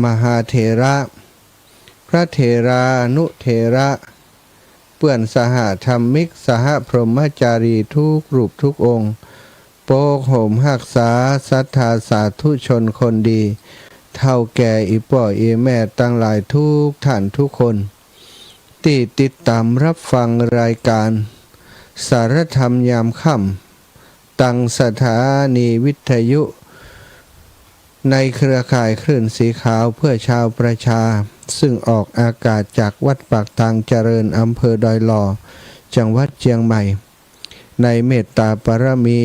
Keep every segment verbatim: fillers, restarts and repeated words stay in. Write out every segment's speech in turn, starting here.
มหาเถระ พระเถรานุเถระ เปื้อนสหธรรมิก สหพรหมจารีทุกรูปทุกองค์ ปกโหมฮักษาศรัทธาสาธุชนคนดี เฒ่าแก่อี่ป้ออี่แม่ตังหลายทุกท่านทุกคน ตี้ติดต๋ามฮับฟังรายก๋านสารธรรมยามค่ำ ตังสถานีวิทยุ ในเครือข่ายคลื่นสีขาวเพื่อชาวประชา ซึ่งออกอากาศจากวัดปากตางเจริญ อำเภอดอยหล่อ จังหวัดเจียงใหม่ ในเมตตาปารมี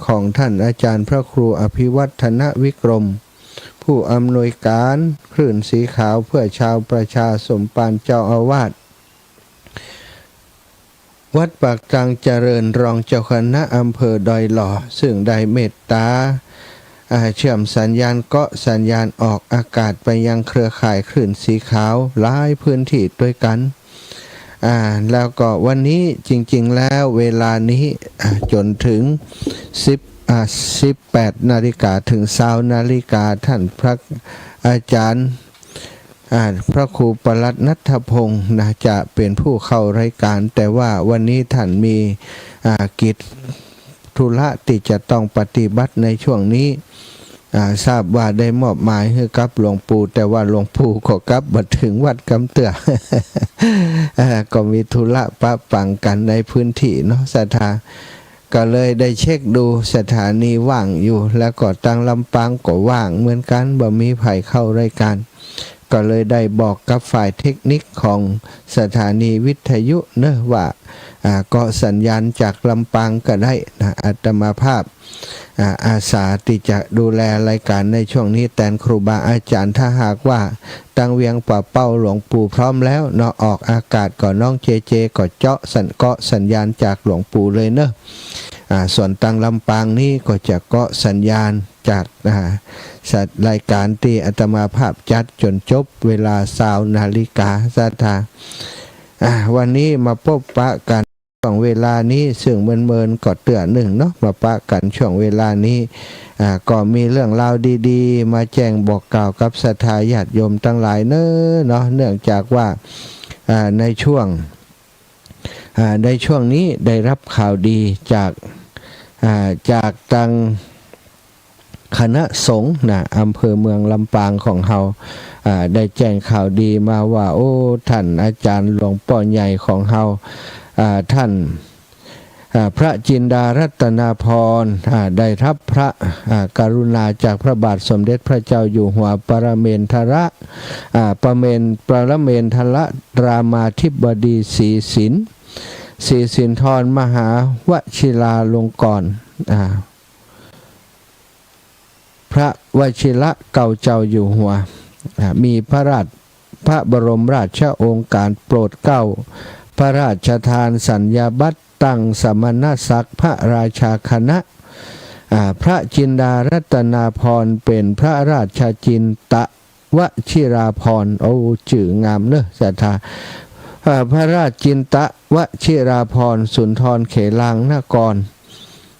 ของท่านอาจารย์พระครูอภิวัฒนวิกรม ผู้อำนวยการคลื่นสีขาวเพื่อชาวประชา สมภารเจ้าอาวาส วัดปากตางเจริญ รองเจ้าคณะอำเภอดอยหล่อ ซึ่งได้เมตตา อ่า เชื่อมสัญญาณ เกาะสัญญาณออกอากาศไปยังเครือข่ายคลื่นสีขาวหลายพื้นที่ด้วยกัน อ่า แล้วก็วันนี้จริงๆ แล้วเวลานี้ อ่า จ๋นถึงสิบ อ่า สิบแปดนาฬิกา เถิงซาวนาฬิกา ท่านพระอาจารย์ อ่า พระครูปลัดณัฐพงษ์นะ จะเป๋นผู้เข้ารายก๋าน แต่ว่าวันนี้ท่านมี อ่า กิจธุระตี้จะต้องปฏิบัติในช่วงนี้ อ่า ทราบว่าได้มอบหมายหื้อกับหลวงปู่ แต่ว่าหลวงปู่ก็กลับบ่เถิงวัดกำเตื้อ อ่า ก็มีธุระปะปังกั๋นในพื้นที่เนาะ ศรัทธา ก็เลยได้เช็คดูสถานีว่างอยู่ แล้วก็ตางลำปางก็ว่างเหมือนกั๋น บ่มีใผเข้ารายก๋าน ก็เลยได้บอกกับฝ่ายเทคนิคของสถานีวิทยุเนอะว่า อ่า เกาะสัญญาณจากลำปางก็ได้นะ อาตมาภาพ อ่า อาสาตี้จะดูแลรายก๋านในช่วงนี้แตนครูบาอาจ๋ารย์ ถ้าหากว่าตางเวียงป่าเป้าหลวงปู่พร้อมแล้วเนาะ ออกอากาศก็น้องเจเจก็เจาะสัญ เกาะสัญญาณจากหลวงปู่เลยเนอะ อ่า ส่วนตางลำปางนี้ก็จะเกาะสัญญาณจาก อ่า สัตว์รายก๋านตี้อาตมาภาพจัดจ๋นจบเวลาซาวนาฬิกา ศรัทธา อ่า วันนี้มาปบปะกั๋น ช่วงเวลานี้ ซึ่งเมินๆ ก็เตื้อนึ่งเนาะ มาปะกั๋นช่วงเวลานี้ อ่า ก็มีเรื่องราวดีๆ มาแจ้งบอกกล่าวกับศรัทธาญาติโยมตังหลายเน้อเนาะ เนื่องจากว่า อ่า ในช่วง อ่า ในช่วงนี้ได้ฮับข่าวดีจาก อ่า จากตาง คณะสงฆ์นะ อำเภอเมืองลำปางของเฮา อ่า ได้แจ้งข่าวดีมาว่า โอ้ ท่านอาจ๋ารย์หลวงป้อใหญ่ของเฮา อ่า ท่าน อ่า พระจินดารัตนาภรณ์ อ่า ได้ฮับพระ อ่า กรุณาจากพระบาทสมเด็จพระเจ้าอยู่หัว ปรเมนทร อ่า ปรเมน ปรเมนทรรามาธิบดีศรีสิน ศรีสินทรมหาวชิราลงกรณ์ อ่า พระวชิระเกล้าเจ้าอยู่หัว อ่า มีพระราช พระบรมราชโองการโปรดเกล้า พระราชทานสัญญาบัตรตั้งสมณศักดิ์พระราชาคณะ อ่า พระจินดารัตนาภรณ์เป๋นพระราชจินตะวชิราภรณ์ โอ้ จื้องามเนอะ ศรัทธา อ่า พระราชจินตะวชิราภรณ์ สุนทรเขลางนกร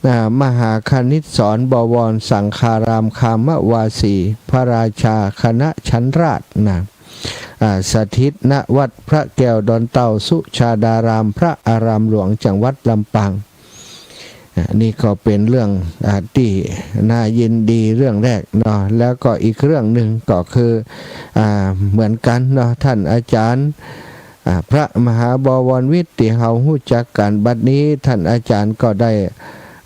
อ่า มหาคณิตศร บวรสังฆาราม คามวาสี พระราชาคณะชั้นราชนะ อ่า สถิต ณ วัดพระแก้วดอนเต้า สุชาดาราม พระอารามหลวง จังหวัดลำปาง อ่า นี่ก็เป๋นเรื่อง อ่า ตี้น่ายินดีเรื่องแรกเนาะ แล้วก็อีกเรื่องนึ่งก็คือ อ่า เหมือนกั๋นเนาะ ท่านอาจ๋ารย์ อ่า พระมหาบวรวิทย์ตี้เฮาฮู้จักกั๋น บัดนี้ท่านอาจ๋ารย์ก็ได้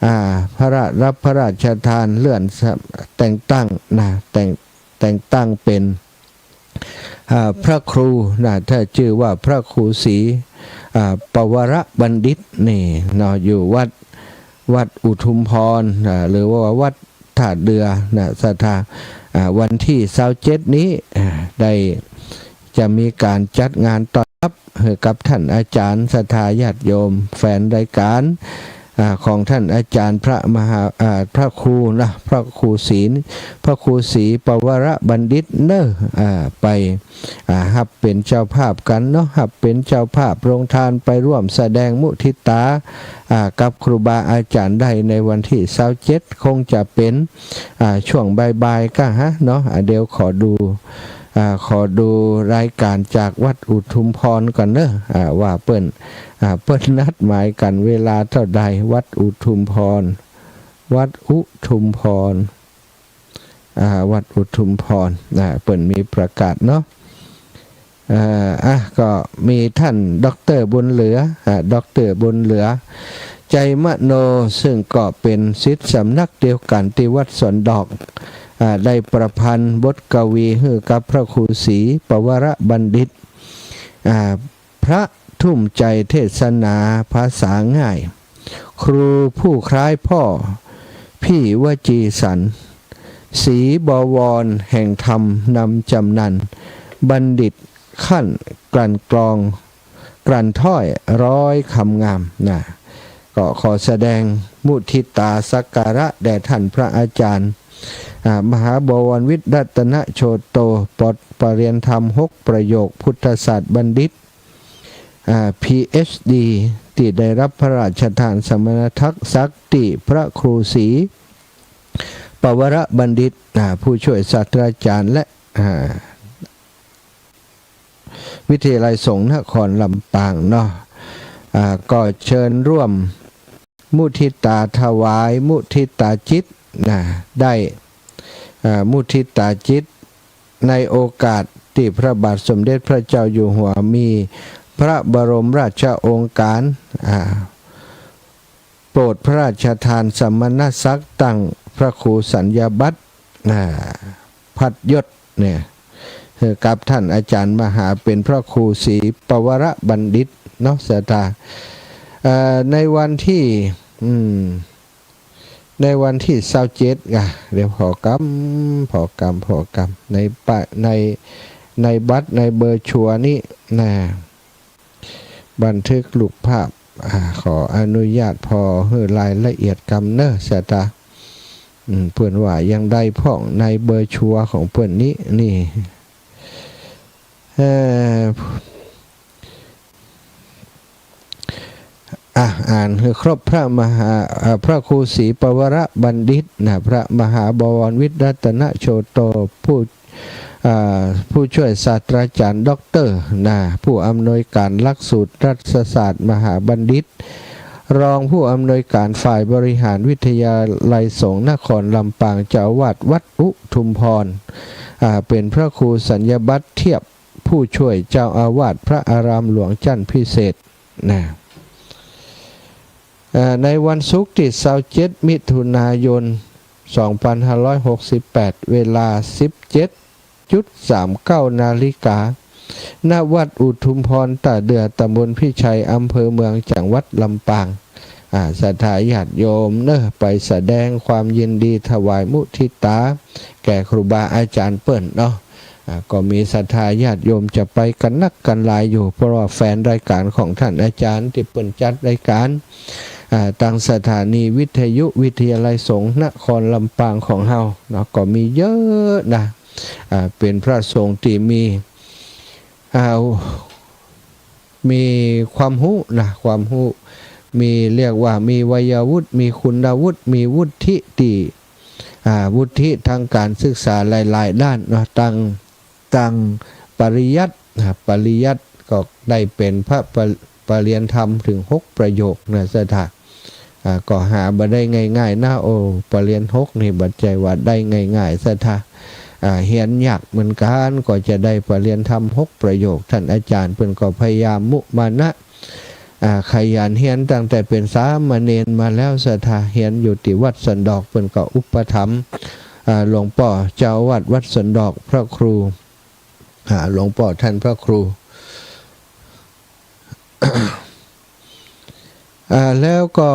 อ่า พระราช ฮับพระราชทานเลื่อน แต่งตั้งนะ แต่ง แต่งตั้งเป๋น อ่า พระครูนะ ถ้าจื้อว่าพระครูศรี อ่า ปวรบัณฑิตนี่เนาะ อยู่วัด วัดอุทุมพร อ่า หรือว่าวัด ท่าเดือนะ ศรัทธา อ่า วันตี้ซาวเจ็ดนี้ อ่า ได้ จะมีก๋านจัดงานต้อนฮับหื้อกับท่านอาจ๋ารย์ ศรัทธาญาติโยม แฟนรายก๋าน อ่า ของท่านอาจ๋ารย์พระมหา อ่า พระครูนะ พระครูศรี พระครูศรีปวรบัณฑิตเนอะ อ่า ไป อ่า ฮับเป๋นเจ้าภาพกั๋นเนาะ ฮับเป๋นเจ้าภาพโฮงทาน ไปร่วมแสดงมุทิตา อ่า กับครูบาอาจ๋ารย์ได้ในวันตี้ซาวเจ็ด คงจะเป๋น อ่า ช่วงบ่ายๆ ก้าฮะเนาะ อ่า เดี๋ยวขอดู อ่า ขอดูรายการจากวัดอุทุมพรก่อนเนอะ อ่า ว่าเปิ้น อ่า เปิ้นนัดหมายกั๋นเวลาเต้าใด วัดอุทุมพร วัดอุทุมพร อ่า วัดอุทุมพร อ่า เปิ้นมีประกาศเนาะ เอ่อ อ่ะ ก็มีท่านด็อกเตอร์บุญเหลือ อ่า ด็อกเตอร์บุญเหลือ ใจมโน ซึ่งก็เป๋นศิษย์สำนักเดียวกั๋นตี้วัดสวนดอก อ่า ได้ประพันธ์บทกวีหื้อกับพระครูศรีปวรบัณฑิต อ่า พระทุ่มใจเทศนาภาษาง่าย ครูผู้คล้ายพ่อ พี่วจีสัน ศรีบวรแห่งธรรมนำจำนัน บัณฑิตขั้นกลั่นกรอง กลั่นถ้อยร้อยคำงามนะ ก็ขอแสดงมุทิตาสักการะแด่ท่านพระอาจารย์ อ่า มหาบวรวิทย์รัตนโชโต ปอ ปริญญาธรรมหกประโยค พุทธศาสตร์บัณฑิต อ่า พีเอชดี ตี้ได้รับพระราชทานสมณศักดิ์ตี้พระครูศรีปวรบัณฑิต อ่า ผู้ช่วยศาสตราจารย์ และ อ่า วิทยาลัยสงฆ์นครลำปางเนาะ อ่า ก็เชิญร่วมมุทิตาถวายมุทิตาจิตนะ ได้ อ่า มุทิตาจิต ในโอกาสตี้พระบาทสมเด็จพระเจ้าอยู่หัวมีพระบรมราชโองการ อ่า โปรดพระราชทานสมณศักดิ์ตั้งพระครูสัญญาบัตร อ่า พัดยศเนี่ย หื้อกับท่านอาจารย์มหาเป๋นพระครูศรีปวรบัณฑิตเนาะ ศรัทธา เอ่อ ในวันตี้ อืม ในวันตี้ซาวเจ็ด อ่ะ เดี๋ยวผ่อกำ ผ่อกำ ผ่อกำ ในปะ ใน ในบัตร ในเบอร์ชัวร์นี้นะ บันทึกรูปภาพ อ่า ขออนุญาตผ่อหื้อรายละเอียดกำเนอะ ศรัทธา อืม เปิ้นว่าอย่างใดพ่องในเบอร์ชัวร์ของเปิ้นนี้ นี่ เอ่อ อ่ะ อ่านหื้อครบ พระมหา เอ่อ พระครูศรีปวรบัณฑิตนะ พระมหาบวรวิทย์รัตนโชโต ผู้ อ่า ผู้ช่วยศาสตราจารย์ด็อกเตอร์นะ ผู้อำนวยการหลักสูตรรัฐศาสตร์มหาบัณฑิต รองผู้อำนวยการฝ่ายบริหารวิทยาลัยสงฆ์นครลำปาง เจ้าอาวาสวัดอุทุมพร อ่า เป๋นพระครูสัญญาบัตรเทียบผู้ช่วยเจ้าอาวาสพระอารามหลวงจันทร์พิเศษนะ เอ่อ ในวันศุกร์ตี้ซาวเจ็ด มิถุนายน สองพันห้าร้อยหกสิบแปด เวลา สิบเจ็ดจุดสามเก้า นาฬิกา ณ วัดอุทุมพรต้าเดื่อ ตำบลพิชัย อำเภอเมือง จังหวัดลำปาง อ่า ศรัทธาญาติโยมเนอะ ไปแสดงความยินดีถวายมุทิตา แก่ครูบาอาจารย์เปิ้นเนาะ อ่า ก็มีศรัทธาญาติโยมจะไปกั๋นนักกั๋นหลายอยู่ เพราะว่าแฟนรายการของท่านอาจารย์ตี้เปิ้นจัดรายการ อ่า ตางสถานีวิทยุวิทยาลัยสงฆ์นครลำปางของเฮาเนาะ ก็มีเยอะนะ อ่า เป๋นพระสงฆ์ตี้มี อ่า มีความฮู้นะ ความฮู้ มี เรียกว่ามีวัยวุฒิ มีคุณวุฒิ มีวุฒิตี้ อ่า วุฒิทางการศึกษาหลายๆ ด้านเนาะ ตั้ง ตั้งปริยัตินะ ปริยัติก็ได้เป๋นพระปริ ปริญญาธรรมเถิงหกประโยคนะ ศรัทธา อ่า ก็หาบ่ได้ง่ายๆ นะ โอ้ ปริญญาหกนี่บ่ใจ้ว่าได้ง่ายๆ ศรัทธา อ่า เฮียนยากเหมือนกั๋น กว่าจะได้ปริญญาธรรมหกประโยค ท่านอาจารย์เปิ้นก็พยายามมุมานะ อ่า ขยันเฮียนตั้งแต่เป๋นสามเณรมาแล้ว ศรัทธา เฮียนอยู่ตี้วัดสวนดอก เปิ้นก็อุปถัมภ์ อ่า หลวงป้อเจ้าอาวาสวัดสวนดอก พระครู อ่า หลวงป้อท่านพระครู อ่า แล้วก็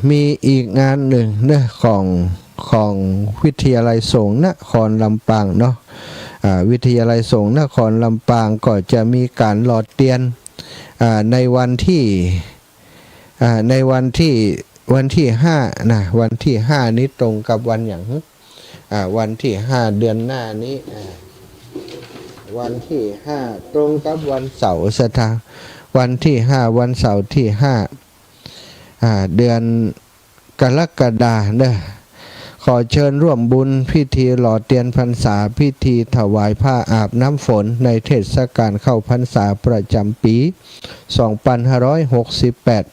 มีอีกงานนึ่งเนาะ ของ ของวิทยาลัยสงฆ์นครลำปางเนาะ อ่า วิทยาลัยสงฆ์นครลำปางก็จะมีก๋านหล่อเตียน อ่า ในวันตี้ อ่า ในวันตี้ วันตี้ห้านะ วันตี้ห้านี้ตรงกับวันหยัง อ่า วันตี้ห้าเดือนหน้านี้ อ่า วันตี้ห้าตรงกับวันเสาร์ ศรัทธา วันตี้ห้า วันเสาร์ตี้ห้า อ่า เดือนกรกฎาเนาะ ขอเจิญร่วมบุญพิธีหล่อเตียนพรรษา พิธีถวายผ้าอาบน้ำฝนในเทศกาลเข้าพรรษาประจำปี๋ สองปันห้าร้อยหกสิบแปด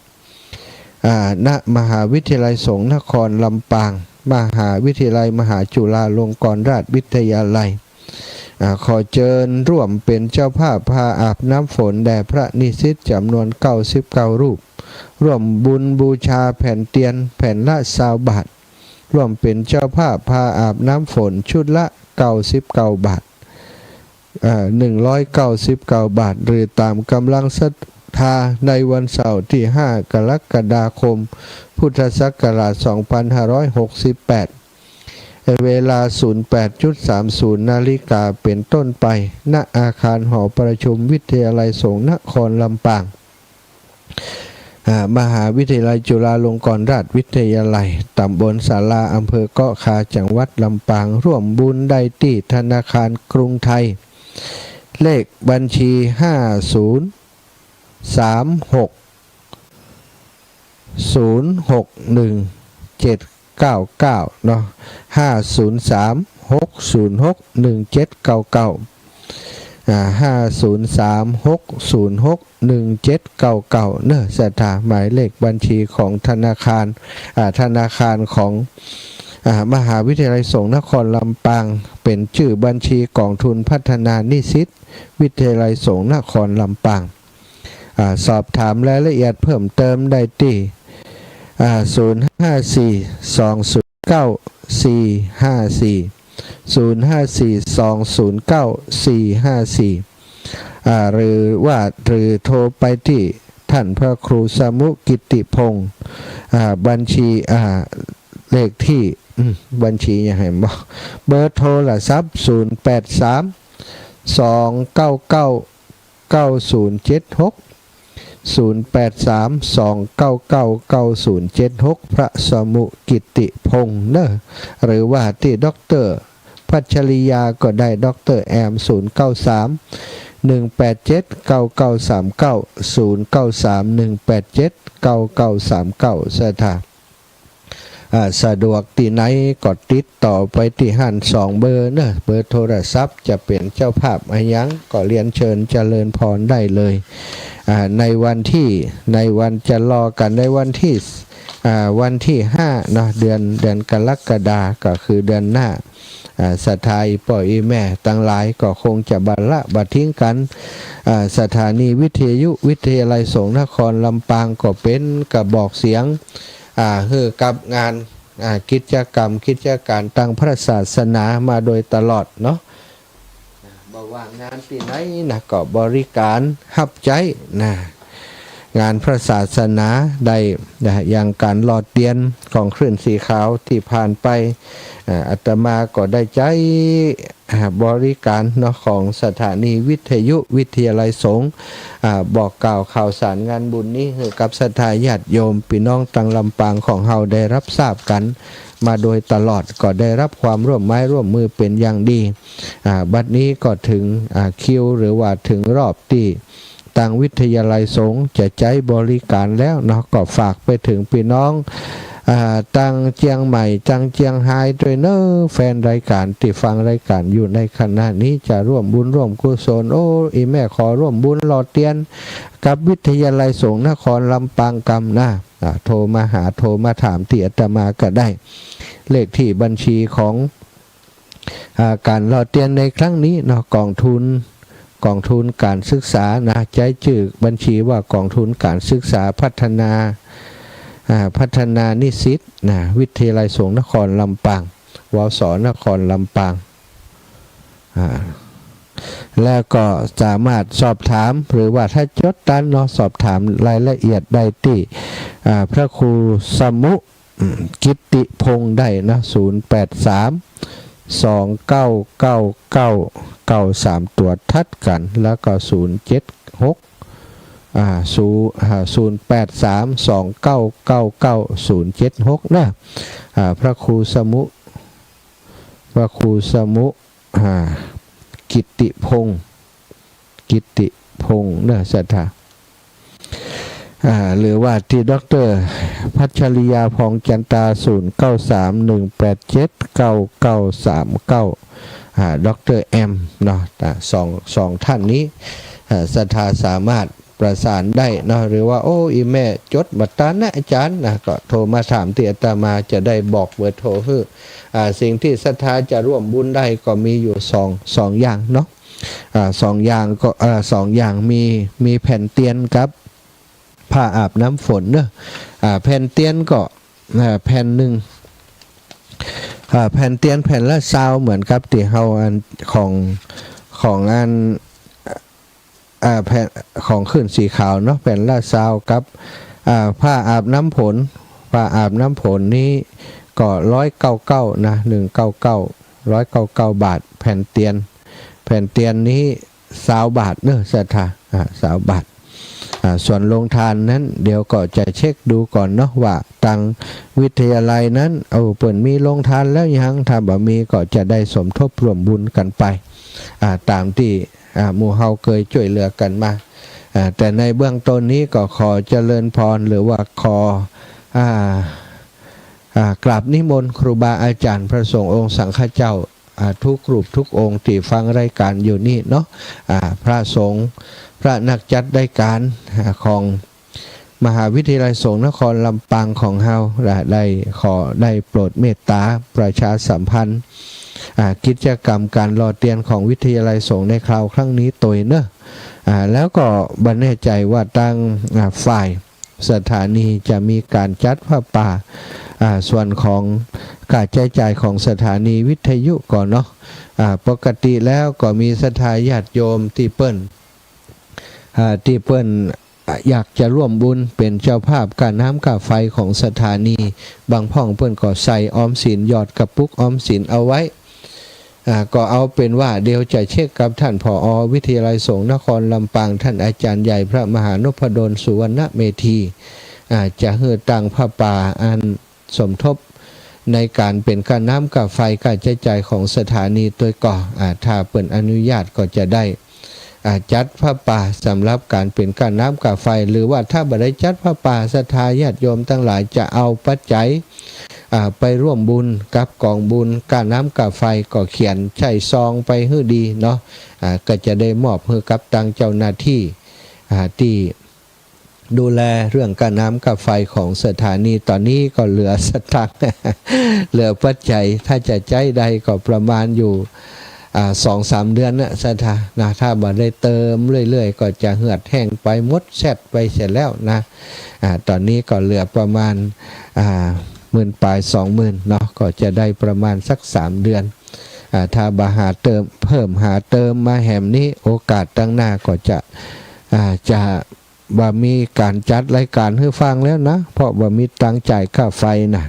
อ่า ณ มหาวิทยาลัยสงฆ์นครลำปาง มหาวิทยาลัยมหาจุฬาลงกรณราชวิทยาลัย อ่า ขอเจิญร่วมเป๋นเจ้าภาพผ้าอาบน้ำฝนแด่พระนิสิตจ๋ำนวนเก้าสิบเก้ารูป ร่วมบุญบูชาแผ่นเตียนแผ่นละซาวบาท ร่วมเป๋นเจ้าภาพผ้าอาบน้ำฝนชุดละเก้าสิบเก้าบาท เอ่อ หนึ่งร้อยเก้าสิบเก้าบาท หรือต๋ามก๋ำลังศรัทธา ในวันเสาร์ตี้ห้ากรกฎาคม พุทธศักราชสองปันห้าร้อยหกสิบแปด เวลาศูนย์แปดจุดสามศูนย์นาฬิกาเป๋นต้นไป ณ อาคารหอประชุมวิทยาลัยสงฆ์นครลำปาง อ่า มหาวิทยาลัยจุฬาลงกรณราชวิทยาลัย ต๋ำบลศาลา อำเภอเกาะคา จังหวัดลำปาง ร่วมบุญได้ตี้ธนาคารกรุงไทย เลขบัญชี ห้าศูนย์สามหก ศูนย์หกหนึ่งเจ็ดเก้าเก้า เนาะ ห้าศูนย์สามหกศูนย์หกหนึ่งเจ็ดเก้าเก้า อ่า ห้าศูนย์สามหกศูนย์หกหนึ่งเจ็ดเก้าเก้า เนาะ ศรัทธา หมายเลขบัญชีของธนาคาร อ่า ธนาคารของ อ่า มหาวิทยาลัยสงฆ์นครลำปาง เป๋นจื้อบัญชีก๋องทุนพัฒนานิสิตวิทยาลัยสงฆ์นครลำปาง อ่า สอบถามรายละเอียดเพิ่มเติมได้ตี้ อ่า ศูนย์ห้าสี่สองศูนย์เก้าสี่ห้าสี่ ศูนย์ห้าสี่สองศูนย์เก้าสี่ห้าสี่ อ่า หรือว่า หรือโทรไปตี้ต้านพระครูสมุกิตติพงษ์ อ่า บัญชี อ่า เลขตี้ อืม บัญชีหยังบ่ เบอร์โทรศัพท์ ศูนย์แปดสามสองเก้าเก้า เก้าศูนย์เจ็ดหก ศูนย์แปดสามสองเก้าเก้าเก้าศูนย์เจ็ดหก พระสมุกิตติพงษ์เนาะ หรือว่าตี้ด็อกเตอร์พัชริยาก็ได้ ด็อกเตอร์แอม ศูนย์เก้าสามหนึ่งแปดเจ็ดเก้าเก้าสามเก้า ศูนย์เก้าสามหนึ่งแปดเจ็ดเก้าเก้าสามเก้า ศรัทธา อ่า สะดวกตี้ไหนก็ติดต่อไปตี้หั้นสองเบอร์เนาะ เบอร์โทรศัพท์ จะเป๋นเจ้าภาพอะหยังก็เรียนเจิญเจริญพรได้เลย อ่า ในวันตี้ ในวันจะรอกั๋นในวันตี้ อ่า วันตี้ห้าเนาะ เดือน เดือนกรกฎา ก็คือเดือนหน้า อ่า ศรัทธาอี่ป้ออี่แม่ตังหลายก็คงจะบ่ละบ่ทิ้งกั๋น อ่า สถานีวิทยุวิทยาลัยสงฆ์นครลำปางก็เป๋นกระบอกเสียง อ่า หื้อกับงาน อ่า กิจกรรม กิจก๋านตางพระศาสนามาโดยตลอดเนาะ บ่ว่างานตี้ไหนนะ ก็บริก๋านฮับใจ๊นะ งานพระศาสนาได้นะ อย่างก๋านหล่อเตียนของคลื่นสีขาวตี้ผ่านไป อ่า อาตมาก็ได้ใจ๊ อ่า บริก๋านเนาะ ของสถานีวิทยุวิทยาลัยสงฆ์ อ่า บอกกล่าวข่าวสารงานบุญนี้หื้อกับศรัทธาญาติโยมปี้น้องตางลำปางของเฮาได้ฮับทราบกั๋นมาโดยตลอด ก็ได้ฮับความร่วมไม้ร่วมมือเป๋นอย่างดี อ่า บัดนี้ก็เถิง อ่า คิว หรือว่าเถิงรอบตี้ตางวิทยาลัยสงฆ์จะใจ๊บริก๋านแล้วเนาะ ก็ฝากไปเถิงปี้น้อง อ่า ตางเจียงใหม่ ตางเจียงฮายตวยเนาะ แฟนรายก๋านตี้ฟังรายก๋านอยู่ในขณะนี้ จะร่วมบุญร่วมกุศล โอ้ อี่แม่ขอร่วมบุญหล่อเตียนกับวิทยาลัยสงฆ์นครลำปางกำนะ อ่า โทรมาหา โทรมาถามตี้อาตมาก็ได้ เลขตี้บัญชีของ อ่า ก๋านหล่อเตียนในครั้งนี้เนาะ ก๋องทุน ก๋องทุนก๋านศึกษานะ ใจ๊จื้อบัญชีว่ากองทุนก๋านศึกษาพัฒนา อ่า พัฒนานิสิตนะ วิทยาลัยสงฆ์นครลำปาง วส นครลำปาง อ่า แล้วก็สามารถสอบถาม หรือว่าถ้าจดตันเนาะ สอบถามรายละเอียดได้ตี้ อ่า พระครูสมุ อืม กิตติพงษ์ได้นะ ศูนย์แปดสามสองเก้าเก้าเก้าเก้า สามตั๋วตัดกั๋น แล้วก็ศูนย์เจ็ดหก อ่า ศูนย์ อ่า ศูนย์แปดสามสองเก้าเก้าเก้าศูนย์เจ็ดหก นะ อ่า พระครูสมุ พระครูสมุ อ่า กิตติพงษ์ กิตติพงษ์เนาะ ศรัทธา อ่า หรือว่าตี้ด็อกเตอร์ พัชริยา พองจันตา ศูนย์เก้าสาม หนึ่งแปดเจ็ด เก้าเก้าสามเก้า อ่า ด็อกเตอร์แอมเนาะ อ่า สอง สองท่านนี้ อ่า ศรัทธาสามารถประสานได้เนาะ หรือว่า โอ้ อีแม่จดบ่ตันนะอาจารย์นะ ก็โทรมาถามตี้อาตมาจะได้บอกเบอร์โทรหื้อ อ่า สิ่งที่ศรัทธาจะร่วมบุญได้ก็มีอยู่สอง สองอย่างเนาะ อ่า สองอย่างก็ อ่า สองอย่างมี มีแผ่นเตียนกับผ้าอาบน้ำฝนเนาะ อ่า แผ่นเตียนก็ อ่า แผ่นหนึ่ง อ่า แผ่นเตียนแผ่นละซาว เหมือนกับตี้เฮาอันของ ของอัน อ่า แผ่นของขึ้นสีขาวเนาะ แผ่นละซาวกับ อ่า ผ้าอาบน้ำฝน ผ้าอาบน้ำฝนนี้ก็ร้อยเก้าเก้านะ หนึ่งเก้าเก้า ร้อยเก้าเก้าบาท แผ่นเตียน แผ่นเตียนนี้ซาวบาทเนาะศรัทธา อ่า ซาวบาท อ่า ส่วนโรงทานนั้นเดี๋ยวก็จะเช็คดูก่อนเนาะว่าตังวิทยาลัยนั้น โอ้ เปิ้นมีโรงทานแล้วยัง ถ้าบ่มีก็จะได้สมทบร่วมบุญกันไป อ่า ตามตี้ อ่า หมู่เฮาเกยจ้วยเหลือกั๋นมา อ่า แต่ในเบื้องต้นนี้ก็ขอเจริญพร หรือว่าขอ อ่า อ่า กราบนิมนต์ครูบาอาจารย์พระสงฆ์องค์สังฆเจ้า อ่า ทุกรูปทุกองค์ตี้ฟังรายการอยู่นี่เนาะ อ่า พระสงฆ์ พระนักจัดรายการ อ่า ของ มหาวิทยาลัยสงฆ์นครลำปางของเฮา ได้ ได้ขอได้โปรดเมตตาประชาสัมพันธ์ อ่า กิจกรรมก๋านหล่อเตียนของวิทยาลัยสงฆ์ในคราวครั้งนี้ตวยเนาะ อ่า แล้วก็บ่แน่ใจ๋ว่าตัง อ่า ฝ่ายสถานีจะมีก๋านจัดผ้าป่า อ่า ส่วนของค่าใจ๊จ่ายของสถานีวิทยุก่อเนาะ อ่า ปกติแล้วก็มีศรัทธาญาติโยมตี้เปิ้น อ่า ตี้เปิ้น อ่า อยากจะร่วมบุญเป๋นเจ้าภาพก้าน้ำก้าไฟของสถานี บางพ่องเปิ้นก็ใส่ออมสิน หยอดกระปุกออมสินเอาไว้ อ่า ก็เอาเป๋นว่าเดี๋ยวจะเช็คกับต้าน ผอ วิทยาลัยสงฆ์นครลำปาง ต้านอาจารย์ใหญ่พระมหานพดล สุวรรณเมธี อ่า จะหื้อตังผ้าป่าอัน สมทบในก๋านเป๋นก้าน้ำก้าไฟ ก้าใจ๊จ่ายของสถานีตวยก่อ อ่า ถ้าเปิ้นอนุญาตก็จะได้ อ่า จัดผ้าป่าสำหรับก๋านเป๋นก้าน้ำก้าไฟ หรือว่าถ้าบ่ได้จัดผ้าป่า ศรัทธาญาติโยมตังหลายจะเอาปัจจัย อ่า ไปร่วมบุญกับก๋องบุญก้าน้ำก้าไฟ ก็เขียนใส่ซองไปหื้อดีเนาะ อ่า ก็จะได้มอบหื้อกับตังเจ้าหน้าตี้ อ่า ตี้ ดูแลเรื่องก้าน้ำก้าไฟของสถานี ต๋อนนี้ก็เหลือสตางค์ เหลือปัจจัย ถ้าจะใจ๊ได้ก็ประมาณอยู่ อ่า สองสามเดือนนะศรัทธานะ ถ้าบ่ได้เติมเรื่อยๆ ก็จะเหือดแห้งไปหมดแซดไปเสียแล้วนะ อ่า ต๋อนนี้ก็เหลือประมาณ อ่า หมื่นป๋ายสองหมื่นเนาะ ก็จะได้ประมาณสักสามเดือน อ่า ถ้าบ่หาเติม เพิ่มหาเติมมาแหมนี้ โอกาสตังหน้าก็จะ อ่า จะ บ่มีก๋านจัดรายก๋านหื้อฟังแล้วนะ เพราะบ่มีตังค์จ่ายค่าไฟนะ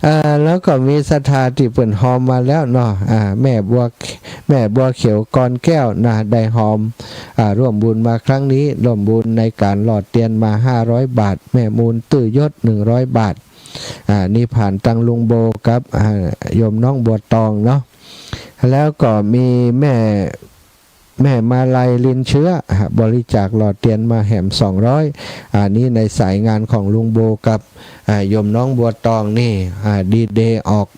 อ่า แล้วก็มีศรัทธาตี้เปิ้นฮอมมาแล้วเนาะ อ่า แม่บัว แม่บัวเขียวกรแก้วนะ ได้ฮอม อ่า ร่วมบุญมาครั้งนี้ ร่วมบุญในก๋านหล่อเตียนมาห้าร้อยบาท แม่มูลตื้อยศหนึ่งร้อยบาท อ่า นี่ผ่านตังลุงโบกับ อ่า โยมน้องบัวตองเนาะ แล้วก็มีแม่ แม่มาลัย ลินเชื้อ ฮะ บริจาคหล่อเตียนมาแหมสองร้อย อันนี้ในสายงานของลุงโบกับ อ่า โยมน้องบัวตองนี่ อ่า ดีเดย์ออก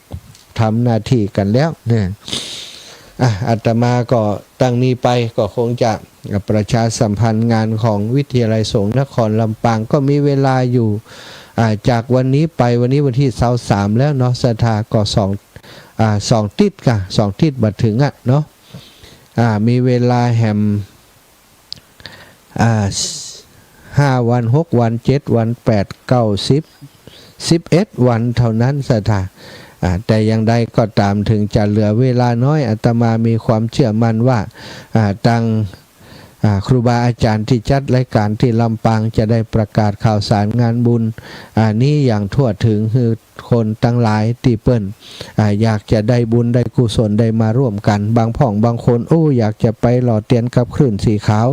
ทำหน้าตี้กั๋นแล้วเนี่ย อ่ะ อาตมาก็ตั้งนี้ไปก็คงจะประชาสัมพันธ์งานของวิทยาลัยสงฆ์นครลำปาง ก็มีเวลาอยู่ อ่า จากวันนี้ไป วันนี้วันตี้ซาวสามแล้วเนาะ ศรัทธา ก็สอง อ่า สองติ๊ดก่ะ สองติ๊ดบ่เถิงอะเนาะ อ่า มีเวลาแหม อ่า ห้าวัน หกวัน เจ็ดวัน แปด เก้า สิบ สิบเอ็ดวันเท่านั้นศรัทธา อ่า แต่อย่างใดก็ต๋าม เถิงจะเหลือเวลาน้อย อาตมามีความเชื่อมั่นว่า อ่า ตัง อ่า ครูบาอาจ๋ารย์ตี้จัดรายก๋านตี้ลำปางจะได้ประกาศข่าวสารงานบุญ อ่า นี้อย่างทั่วเถิง หื้อคนตังหลายตี้เปิ้น อ่า อยากจะได้บุญได้กุศลได้มาร่วมกั๋น บางพ่องบางคน โอ้ อยากจะไปหล่อเตียนกับคลื่นสีขาว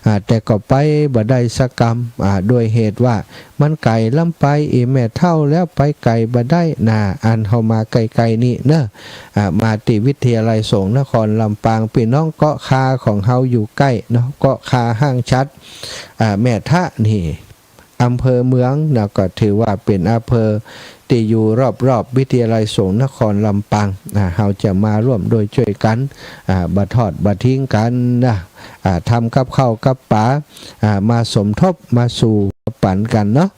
อ่า แต่ก็ไปบ่ได้สักกำ อ่า ด้วยเหตุว่ามันไก๋ล้ำไป อีแม่เฒ่าแล้วไปไก๋บ่ได้นา อันเฮามาใก้ๆ นี้เนาะ อ่า มาตี้วิทยาลัยสงฆ์นครลำปาง ปี้น้องเกาะคาของเฮาอยู่ใก้เนาะ เกาะคาห้างฉัตร อ่า แม่ทะนี่ อำเภอเมืองนะ ก็ถือว่าเป๋นอำเภอตี้อยู่รอบๆ วิทยาลัยสงฆ์นครลำปาง อ่า เฮาจะมาร่วมด้วยช่วยกั๋น อ่า บ่ทอดบ่ทิ้งกั๋นนะ อ่า ทำกับข้าวกับป๋า อ่า มาสมทบมาสู่ปั๋นกั๋นเนาะ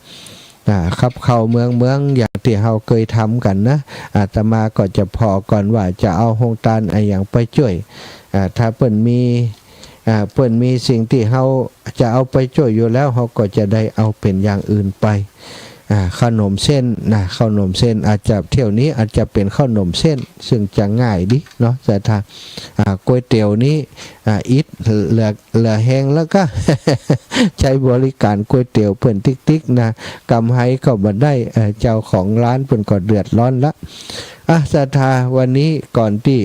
อ่า กับข้าวเมืองเมืองอย่างตี้เฮาเกยทำกั๋นนะ อาตมาก็จะผ่อก่อนว่าจะเอาโฮงตานอะหยังไปจ้วย อ่า ถ้าเปิ้นมี อ่า เปิ้นมีสิ่งตี้เฮาจะเอาไปจ้วยอยู่แล้ว เฮาก็จะได้เอาเป๋นอย่างอื่นไป อ่า ขนมเส้นนะ ขนมเส้นอาจจะ เที่ยวนี้อาจจะเป๋นขนมเส้น ซึ่งจะง่ายดีเนาะ ศรัทธา อ่า ก๋วยเตี๋ยวนี้ อ่า อิดเหลือ เหลือแฮงแล้วก็ ใจ๊บริก๋านก๋วยเตี๋ยวเปิ้นติ๊กๆ นะ กำไรก็บ่ได้ เอ่อ เจ้าของร้านเปิ้นก็เดือดร้อนละ อ่ะ ศรัทธา วันนี้ก่อนตี้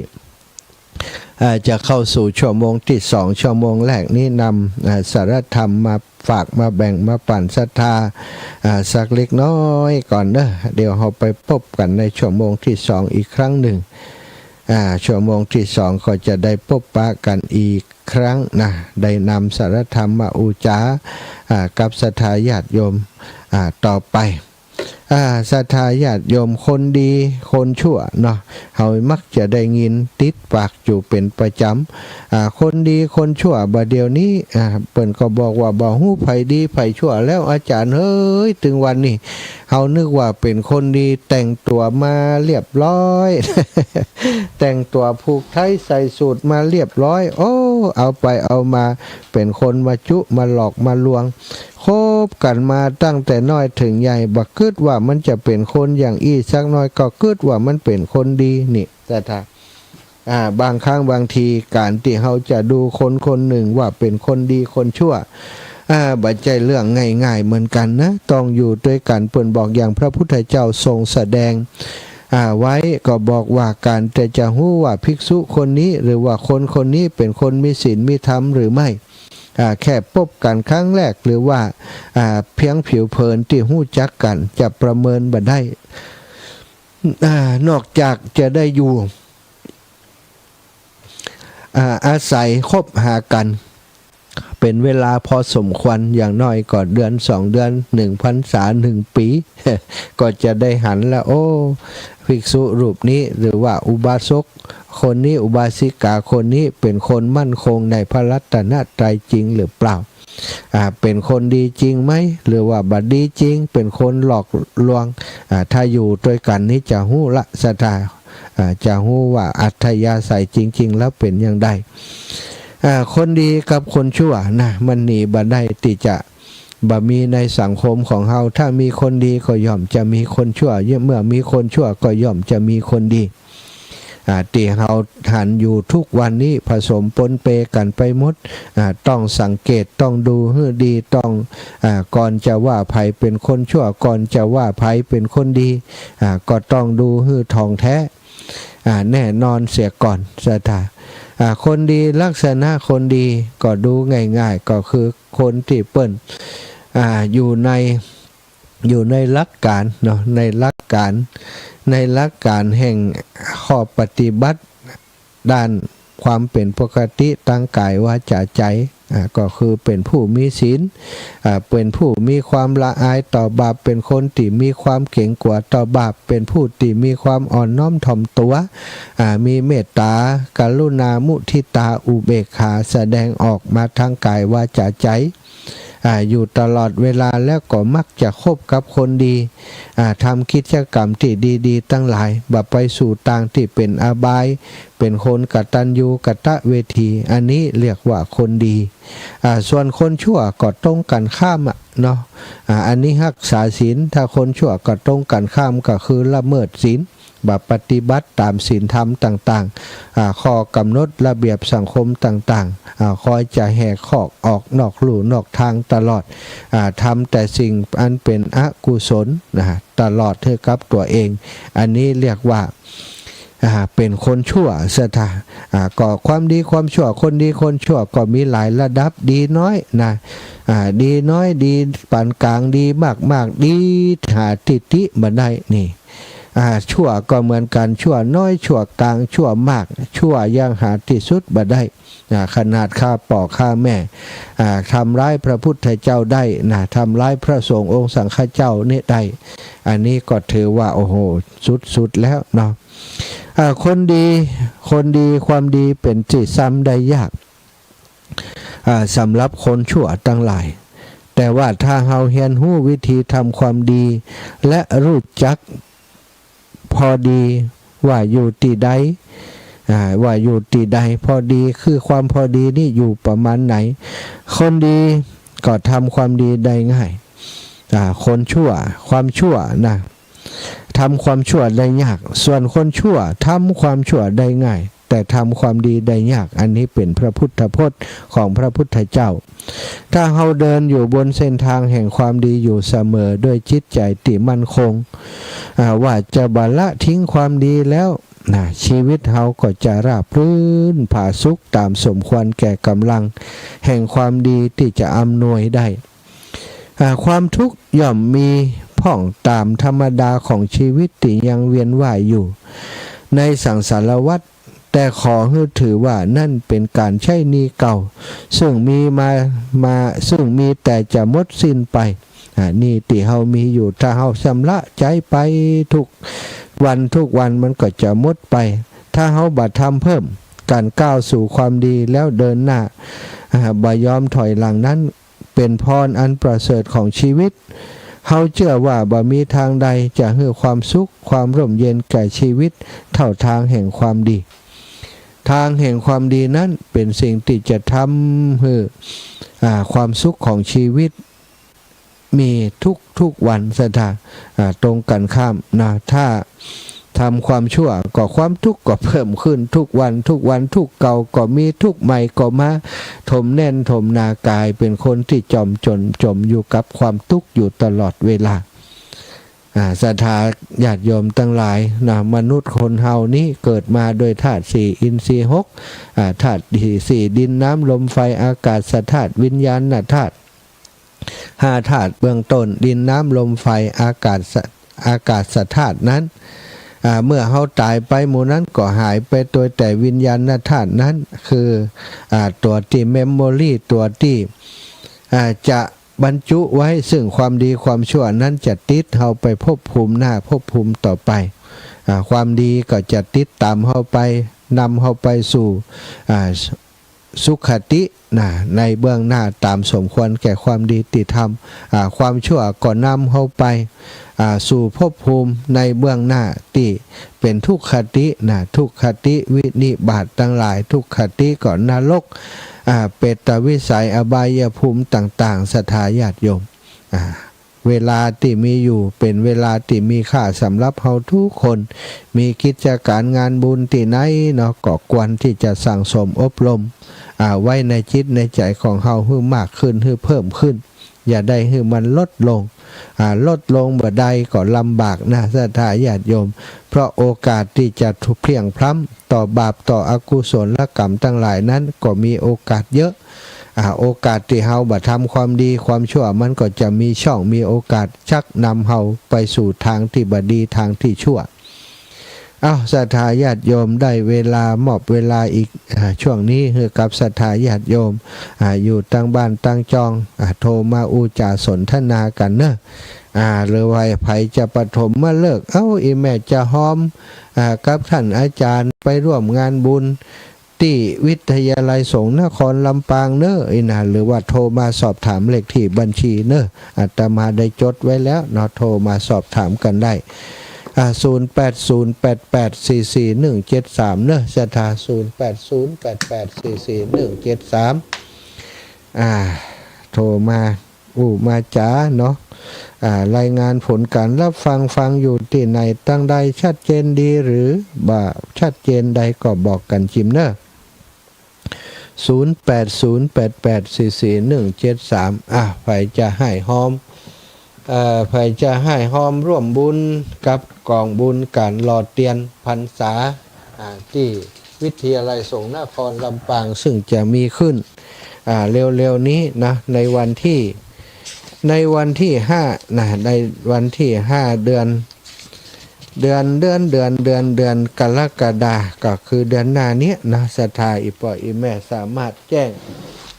อ่า จะเข้าสู่ชั่วโมงตี้สอง ชั่วโมงแรกนี้นำ อ่า สาระธรรมมาฝากมาแบ่งมาปั๋นศรัทธา อ่า สักเล็กน้อยก่อนเนาะ เดี๋ยวเฮาไปปบกั๋นในชั่วโมงตี้สองอีกครั้งนึ่ง อ่า ชั่วโมงตี้สองก็จะได้ปบปะกั๋นอีกครั้งนะ ได้นำสาระธรรมมาอู้จ๋า อ่า กับศรัทธาญาติโยม อ่า ต่อไป อ่า ศรัทธาญาติโยม คนดีคนชั่วเนาะ เฮามักจะได้ยินติดปากอยู่เป๋นประจ๋ำ อ่า คนดีคนชั่ว บ่าเดี่ยวนี้ อ่า เปิ้นก็บอกว่าบ่ฮู้ใผดีใผชั่วแล้ว อาจ๋ารย์เฮ้ย ตึงวันนี้ เฮานึกว่าเป๋นคนดี แต่งตั๋วมาเรียบร้อย แต่งตั๋วผูกไทยใส่สูทมาเรียบร้อย โอ้ เอาไปเอามาเป๋นคนมาจุมาหลอกมาลวง คบกั๋นมาตั้งแต่น้อยเถิงใหญ่ บ่กึ๊ดว่ามันจะเป๋นคนอย่างอี้สักหน้อย ก็กึ๊ดว่ามันเป๋นคนดี นี่ ศรัทธา อ่า บางครั้งบางทีก๋านตี้เฮาจะดูคนคนนึ่งว่าเป๋นคนดีคนชั่ว อ่า บ่ใจ้เรื่องง่ายๆ เหมือนกั๋นนะ ต้องอยู่ตวยกั๋น เปิ้นบอกอย่างพระพุทธเจ้าทรงแสดง อ่า ไว้ก็บอกว่าก๋านตี้จะฮู้ว่าภิกษุคนนี้ หรือว่าคนคนนี้เป๋นคนมีศีลมีธรรมหรือไม่ อ่า แค่ปบกั๋นครั้งแรก หรือว่า อ่า เพียงผิวเผินตี้ฮู้จักกั๋น จะประเมินบ่ได้ อ่า นอกจากจะได้อยู่ อ่า อาศัยคบหากั๋น เป๋นเวลาพอสมควร อย่างน้อยก็เดือนสองเดือน นึ่งพรรษา นึ่งปี๋ ก็จะได้หันละ โอ้ ภิกษุรูปนี้ หรือว่าอุบาสกคนนี้ อุบาสิกาคนนี้ เป๋นคนมั่นคงในพระรัตนตรัยจริงหรือเปล่า อ่า เป๋นคนดีจริงไหม หรือว่าบ่ดีจริง เป๋นคนหลอกลวง อ่า ถ้าอยู่ตวยกั๋นนี้จะฮู้ละ ศรัทธา อ่า จะฮู้ว่าอัธยาศัยจริงๆ แล้วเป๋นอย่างใด อ่า คนดีกับคนชั่วนะ มันหนีบ่ได้ตี้จะ บ่มีในสังคมของเฮา ถ้ามีคนดีก็ย่อมจะมีคนชั่ว เมื่อมีคนชั่วก็ย่อมจะมีคนดี อ่า ตี้เฮาหันอยู่ทุกวันนี้ผสมปนเปกั๋นไปหมด อ่า ต้องสังเกต ต้องดูหื้อดี ต้อง อ่า ก่อนจะว่าใผเป๋นคนชั่ว ก่อนจะว่าใผเป๋นคนดี อ่า ก็ต้องดูหื้อถ่องแท้ อ่า แน่นอนเสียก่อน ศรัทธา อ่า คนดี ลักษณะคนดีก็ดูง่ายๆ ก็คือคนตี้เปิ้น อ่า อยู่ใน อยู่ในหลักก๋านเนาะ ในหลักก๋าน ในหลักก๋านแห่งข้อปฏิบัติด้านความเป๋นปกติตางก๋าย วาจ๋า ใจ๋ อ่า ก็คือเป๋นผู้มีศีล อ่า เป๋นผู้มีความละอายต่อบาป เป๋นคนตี้มีความเก๋งกั๋วต่อบาป เป๋นผู้ตี้มีความอ่อนน้อมถ่อมตั๋ว อ่า มีเมตต๋า กรุณา มุทิตา อุเบกขา แสดงออกมาตางก๋าย วาจ๋า ใจ๋ อ่า อยู่ตลอดเวลา แล้วก็มักจะคบกับคนดี อ่า ทำกิจกรรมตี้ดีๆ ตังหลาย บ่ไปสู่ตางตี้เป๋นอบาย เป๋นคนกตัญญูกตเวที อันนี้เรียกว่าคนดี อ่า ส่วนคนชั่วก็ตรงกั๋นข้ามอะเนาะ อ่า อันนี้ฮักษาศีล ถ้าคนชั่วก็ตรงกั๋นข้าม ก็คือละเมิดศีล บ่ปฏิบัติต๋ามศีลธรรมต่างๆ อ่า ข้อกำหนดระเบียบสังคมต่างๆ อ่า คอยจะแหกคอกออกนอกลู่นอกตางตลอด อ่า ทำแต่สิ่งอันเป๋นอกุศลนะ ตลอดหื้อกับตั๋วเอง อันนี้เรียกว่า อ่า เป๋นคนชั่ว ศรัทธา อ่า ก็ความดีความชั่ว คนดีคนชั่วก็มีหลายระดับ ดีน้อยนะ อ่า ดีน้อย ดีปานก๋าง ดีมากๆ ดีหาตี้ติบ่ได้ นี่ อ่า ชั่วก็เหมือนกั๋น ชั่วน้อย ชั่วกลาง ชั่วมาก ชั่วอย่างหาตี้สุดบ่ได้ อ่า ขนาดฆ่าป้อฆ่าแม่ อ่า ทำร้ายพระพุทธเจ้าได้นะ ทำร้ายพระสงฆ์องค์สังฆเจ้านี่ได้ อันนี้ก็ถือว่า โอ้โห สุดๆ แล้วเนาะ อ่า คนดี คนดี ความดีเป๋นตี้ซ้ำได้ยาก อ่า สำหรับคนชั่วตังหลาย แต่ว่าถ้าเฮาเฮียนฮู้วิธีทำความดี และฮู้จักพอดีว่าอยู่ตี้ใด อ่า ว่าอยู่ตี้ใด พอดีคือความพอดีนี่อยู่ประมาณไหน คนดีก็ทำความดีได้ง่าย อ่า คนชั่ว ความชั่วนะ ทำความชั่วได้ยาก ส่วนคนชั่วทำความชั่วได้ง่าย แต่ทำความดีได้ยาก อันนี้เป๋นพระพุทธพจน์ของพระพุทธเจ้า ถ้าเฮาเดินอยู่บนเส้นทางแห่งความดีอยู่เสมอด้วยจิตใจ๋ตี้มั่นคง อ่า ว่าจะบ่ละทิ้งความดีแล้วนะ ชีวิตเฮาก็จะราบรื่นผาสุกต๋ามสมควรแก่ก๋ำลังแห่งความดีตี้จะอำนวยได้ อ่า ความทุกข์ย่อมมีพ่องต๋ามธรรมดาของชีวิตตี้ยังเวียนว่ายอยู่ในสังสารวัฏ แต่ขอหื้อถือว่านั้นเป๋นก๋านใจ๊หนี้เก่า ซึ่งมีมา มา ซึ่งมีแต่จะหมดสิ้นไป อ่า หนี้ตี้เฮามีอยู่ ถ้าเฮาชำระใจ๊ไปทุกวันทุกวันมันก็จะหมดไป ถ้าเฮาบ่ทำเพิ่ม ก๋านก้าวสู่ความดีแล้วเดินหน้า อ่า บ่ยอมถอยหลังนั้น เป๋นพรอันประเสริฐของชีวิต เฮาเจื้อว่าบ่มีตางใดจะหื้อความสุข ความร่มเย็นแก่ชีวิตเต้าตางแห่งความดี ตางแห่งความดีนั้นเป๋นสิ่งตี้จะทำหื้อ อ่า ความสุขของชีวิต มีทุกๆ วันศรัทธา อ่า ตรงกั๋นข้ามนะ ถ้าทำความชั่วก็ความทุกข์ก็เพิ่มขึ้นทุกวันทุกวัน ทุกข์เก่าก็มี ทุกข์ใหม่ก็มาถมแน่นถมหนากาย เป๋นคนตี้จมจ๋นจมอยู่กับความทุกข์อยู่ตลอดเวลา อ่า ศรัทธาญาติโยมตังหลายนะ มนุษย์คนเฮานี้เกิดมาโดยธาตุสี่ อินทรีย์หก อ่า ธาตุสี่ ดิน น้ำ ลม ไฟ อากาศธาตุ วิญญาณธาตุ ห้าธาตุเบื้องต้น ดิน น้ำ ลม ไฟ อากาศ อากาศธาตุนั้น อ่า เมื่อเฮาต๋ายไปหมู่นั้นก็หายไป โตยแต่วิญญาณธาตุนั้น คือ อ่า ตั๋วตี้เมมโมรี ตั๋วตี้ อ่า จะบรรจุไว้ซึ่งความดีความชั่วนั้นจะติดเฮาไปภพภูมิหน้าภพภูมิต่อไป อ่า ความดีก็จะติดต๋ามเฮาไป นำเฮาไปสู่ อ่า สุคตินะ ในเบื้องหน้าต๋ามสมควรแก่ความดีตี้ทำ อ่า ความชั่วก็นำเฮาไป อ่า สู่ภพภูมิในเบื้องหน้าตี้เป๋นทุกขตินะ ทุกขติวินิบาตตังหลาย ทุกขติก็นรก อ่า เปรตวิสัย อบายภูมิต่างๆ ศรัทธาญาติโยม อ่า เวลาตี้มีอยู่เป๋นเวลาตี้มีค่าสำหรับเฮาทุกคน มีกิจก๋านงานบุญตี้ไหนเนาะ ก็ควรตี้จะสั่งสมอบรม อ่า ไว้ในจิตในใจ๋ของเฮาหื้อมากขึ้น หื้อเพิ่มขึ้น อย่าได้หื้อมันลดลง อ่า ลดลงบ่ได้ก็ลำบากนะ ศรัทธาญาติโยม เพราะโอกาสตี้จะถูกเพลียงพล้ำต่อบาปต่ออกุศลกรรมตังหลายนั้นก็มีโอกาสเยอะ อ่า โอกาสตี้เฮาบ่ทำความดีความชั่วมันก็จะมีช่องมีโอกาสชักนำเฮาไปสู่ตางตี้บ่ดี ตางตี้ชั่ว เอ้า ศรัทธาญาติโยม ได้เวลา มอบเวลาอีก อ่า ช่วงนี้หื้อกับศรัทธาญาติโยม อ่า อยู่ตางบ้านตางจอง อ่า โทรมาอู้จ๋าสนทนากั๋นเนาะ อ่า หรือว่าใผจะปฐมฤกษ์ เอ้า อี่แม่จะฮอม อ่า กับต้านอาจ๋ารย์ไปร่วมงานบุญ ตี้วิทยาลัยสงฆ์นครลำปางเนาะ อี้นะ หรือว่าโทรมาสอบถามเลขตี้บัญชีเนาะ อาตมาได้จดไว้แล้วเนาะ โทรมาสอบถามกั๋นได้ อ่า ศูนย์แปดศูนย์แปดแปดสี่สี่หนึ่งเจ็ดสาม เนาะ ศรัทธา ศูนย์แปดศูนย์แปดแปดสี่สี่หนึ่งเจ็ดสาม อ่า โทรมา อู้มาจ๋าเนาะ อ่า รายงานผลก๋านรับฟัง ฟังอยู่ตี้ไหนตางใด ชัดเจนดีหรือบ่ชัดเจนใดก็บอกกั๋นจิมเนาะ ศูนย์แปดศูนย์แปดแปดสี่สี่หนึ่งเจ็ดสาม อ่ะ ใผจะฮ้ายฮอม เอ่อ ใผจะฮ้ายฮอมร่วมบุญกับก๋องบุญก๋านหล่อเตียนพรรษา อ่า ตี้วิทยาลัยสงฆ์นครลำปาง ซึ่งจะมีขึ้น อ่า เร็วๆ นี้นะ ในวันตี้ ในวันตี้ห้านะ ในวันตี้ห้า เดือน เดือน เดือน เดือน เดือน เดือนกรกฎา ก็คือเดือนหน้าเนี้ยนะ ศรัทธาอี่ป้ออี่แม่สามารถแจ้ง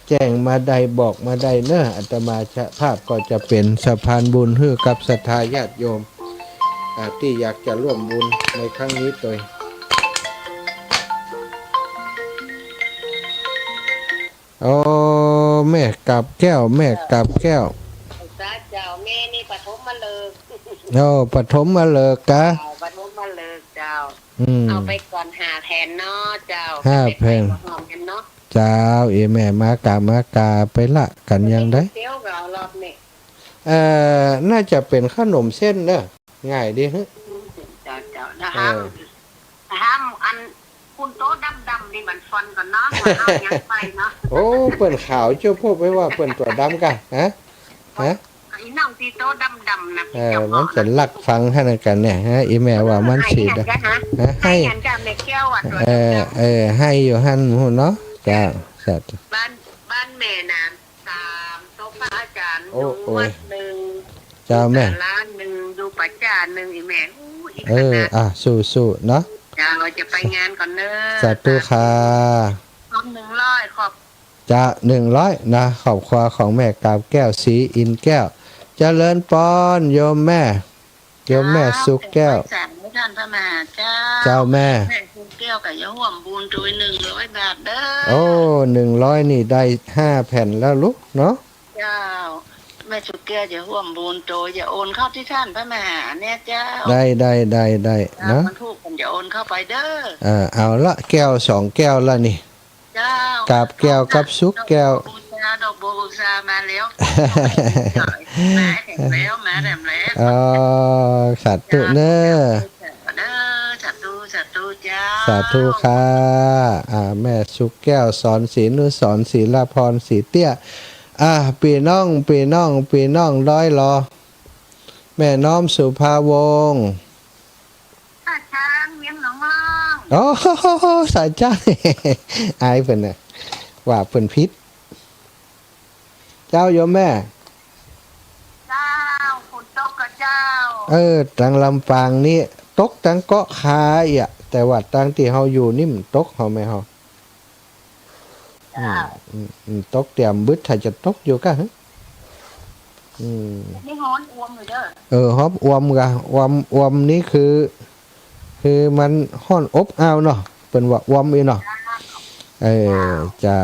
แจ้งมาได้ บอกมาได้เนอะ อาตมาภาพก็จะเป๋นสะพานบุญหื้อกับศรัทธาญาติโยม อ่า ตี้อยากจะร่วมบุญในครั้งนี้โตย โอ้ แม่กาบแก้ว แม่กาบแก้ว เจ้า แม่นี่ปฐมฤกษ์ โอ้ ปฐมฤกษ์กะ เจ้า ปฐมฤกษ์เจ้า อืม เอาไปก่อนห้าแผ่นเนาะเจ้า ห้าแผ่น ไปไปมาพร้อมกั๋นเนาะ เจ้า เอ้ยแม่ มากา มากา ไปละกั๋นยังได้ เตี้ยวก็รอบนี้ เอ่อ น่าจะเป๋นขนมเส้นเนอะ ง่ายดีฮะ เจ้า เจ้า นะ เออ ห้าม ห้ามอัน คุณโต๊ะดำๆ นี่มันฟอนก่อนเนาะ ว่าเอายังไปเนาะ โอ้ เปิ้นขาวเจ้า พวกไปว่าเปิ้นตั๋วดำกะ ฮะ ฮะ ไอ้น้องตี้โต๊ะดำๆ นะ เออ พี่เจ้า มันจะลักฟังหั้นกั๋นเนี่ย ฮะ อีแม่ว่ามันสีดำ ไอ้หั้นกะ ฮะ ฮะ ไอ้ ไอ้หั้นกะ แม่แก้วอะ ตั๋วดำๆ เออ เออ ไอ้อยู่หั้นพู้นเนาะ เจ้า สาธุ บ้าน บ้านแม่นะ สามโต๊ะพระอาจ๋ารย์ โอ้ อยู่ โอ้ย วัดหนึ่ง เจ้าแม่ อยู่ศาลาหนึ่ง อยู่ป่าจ๊าหนึ่ง อีแม่ อู้ อีก เออ ขนาด อ่ะ สู้ๆ เนาะ เจ้า จะไปงานก่อนเนอะ สาธุค่ะ พร้อมหนึ่งร้อย ขอบ จะ หนึ่งร้อย นะ ครอบครัวของแม่กาบแก้ว ศรีอินทร์แก้ว เจริญปอน โยมแม่ โยมแม่สุขแก้ว เจ้า ไปสามท่านพระมหาเจ้า เจ้าแม่ แม่สุขแก้วก็จะฮ่วมบุญโตยหนึ่งร้อยบาทเด้อ โอ้ หนึ่งร้อย นี่ได้ห้าแผ่นแล้วลูกเนาะ เจ้า แม่สุขแก้วจะฮ่วมบุญโตย จะโอนเข้าตี้ท่านพระมหาเนี่ยเจ้า ได้ ได้ ได้ ได้ เจ้า นะ วันทูกผมจะโอนเข้าไปเด้อ เออ เอาละ แก้วสองแก้วละนี่ เจ้า กาบแก้วกับสุขแก้ว ดอกบัวบูชา ดอกบัวบูชามาแล้ว มาแล้ว มาแล้ว อ๋อ สาธุเนอะ เด้อ สาธุ สาธุเจ้า สาธุค่ะ อ่า แม่สุขแก้ว สอนศรีนุสรณ์ ศิลพร ศรีเตี้ย อ่า ปี้น้อง ปี้น้อง ปี้น้องดอยหล่อ แม่น้อมสุภาวงศ์ ท่าช้าง เวียงหนองล่อง โอ้ สายจ้าง อายเปิ้นน่ะ ว่าเปิ้นผิด เจ้าโยมแม่ เจ้า ฝนตกก่อเจ้า เออ ตางลำปางนี่ ตกตางเกาะคาอี้อะ แต่ว่าตางตี้เฮาอยู่นี่มันตกเฮาแม่เฮา อืม เจ้า อืม อืม ตกเตียมบึด ถ้าจะตกอยู่กะ อืม นี่ฮ้อนอ่วมอยู่เด้อ เออ ฮ้อนอ่วมกะ อ่วม อ่วมนี่คือ คือมันฮ้อนอบอ้าวเนาะ เปิ้นว่าอ่วมอี้เนาะ เจ้า เออ เจ้า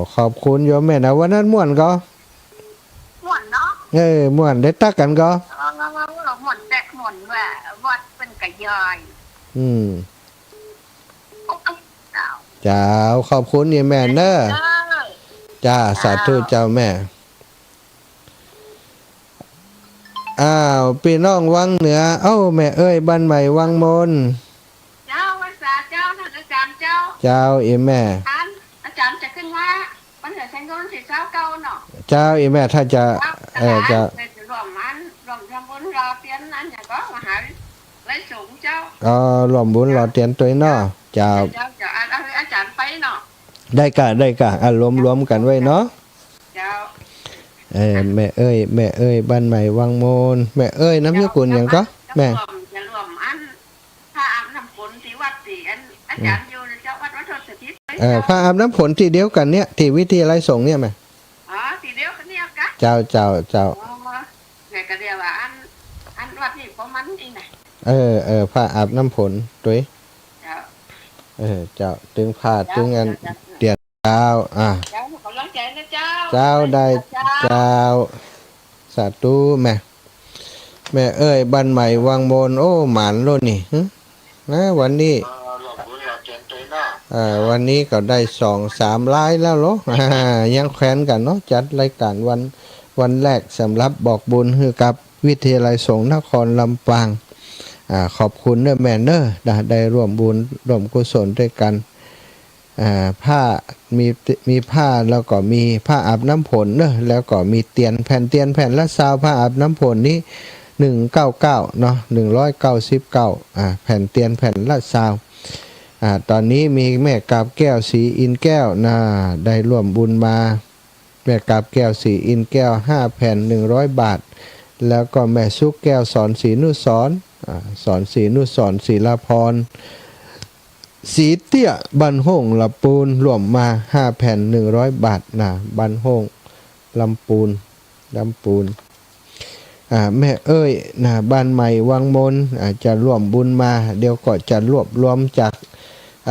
เจ้า ขอบคุณโยมแม่นะ วันนั้นม่วนก่อ ม่วนเนาะ เออ ม่วน ได้ตั๊กกั๋นก่อ เออ ม่วนแต๊ ม่วนว่า วัดเปิ้นกะย่อย อืม เจ้า เจ้า ขอบคุณเอ้ยแม่เนอะ เจ้า จ้า สาธุเจ้าแม่ อ้าว ปี้น้องวังเหนือ เอ้า แม่เอ้ย บ้านใหม่วังมน เจ้า วันเสาร์เจ้า ท่านอาจ๋ารย์เจ้า เจ้า เอ้ยแม่ อาจ๋ารย์ อาจ๋ารย์จะขึ้นมา วันเสาร์เช้าก็วันที่ซาวเก้าเนาะ เจ้า เอ้ยแม่ ถ้าจะ เจ้า เออ เจ้า แม่จะร่วมอัน ร่วมทำบุญหล่อเตียนอันหยังก่อ มหาลัยสงฆ์เจ้า อ๋อ ร่วมบุญหล่อเตียนตวยเนาะ เจ้า เจ้า เจ้า เจ้า อัน อัน อาจ๋ารย์ไปเนาะ ได้ก่ะ ได้ก่ะ อ่ะ รวมๆ กั๋นไว้เนาะ เจ้า เออ แม่เอ้ย แม่เอ้ย บ้านใหม่วังมน แม่เอ้ย นามสกุลหยังก่อ เจ้า แม่ จะร่วม จะร่วมอัน ผ้าอาบน้ำฝนตี้วัดตี้อันอาจ๋ารย์อยู่นะเจ้า วัดวัดโทษสถิต เออ ผ้าอาบน้ำฝนตี้เดียวกั๋นเนี่ย ตี้วิทยาลัยสงฆ์เนี่ยแม่ อ๋อ ตี้เดียวกั๋นเนี่ยกะ เจ้า เจ้า เจ้า อ๋อ แม่ก็เรียกว่าอัน อันวัดนี่ประมาณนี้นะ เออ เออ ผ้าอาบน้ำฝนตวย เจ้า เออ เจ้า ตึงผ้า เจ้า ตึงอัน เจ้า เจ้า เตียน เจ้า อ่ะ เจ้า ขอกำลังใจ๋นะเจ้า เจ้า ได้ เจ้า เจ้า สาธุแม่ แม่เอ้ย บ้านใหม่วังมน โอ้ หมานโลดนี่ หึ นะ วันนี้ เออ วันนี้ก็ได้สองสามรายแล้วโล ยังแขวนกั๋นเนาะ จัดรายการวัน วันแรกสำหรับบอกบุญหื้อกับวิทยาลัยสงฆ์นครลำปาง อ่า ขอบคุณเนอะแม่เนอะ นะ ได้ร่วมบุญร่วมกุศลตวยกั๋น อ่า ผ้า มี มีผ้า แล้วก็มีผ้าอาบน้ำฝนเนอะ แล้วก็มีเตียน แผ่นเตียนแผ่นละซาว ผ้าอาบน้ำฝนนี้ หนึ่งเก้าเก้า เนาะ หนึ่งร้อยเก้าสิบเก้า อ่า แผ่นเตียนแผ่นละซาว อ่า ต๋อนนี้มีแม่กาบแก้ว ศรีอินทร์แก้ว นะ ได้ร่วมบุญมา แม่กาบแก้ว ศรีอินทร์แก้ว ห้าแผ่น หนึ่งร้อยบาท แล้วก็แม่สุขแก้ว สอนศรีนุสรณ์ อ่า สอนศรีนุสรณ์ ศิลาพร ศรีเตี้ย บ้านโฮ่ง ลำปูน ร่วมมา ห้าแผ่น หนึ่งร้อยบาทนะ บ้านโฮ่ง ลำปูน ลำปูน อ่า แม่เอ้ยนะ บ้านใหม่วังมน อ่า จะร่วมบุญมา เดี๋ยวก็จะรวบรวมจาก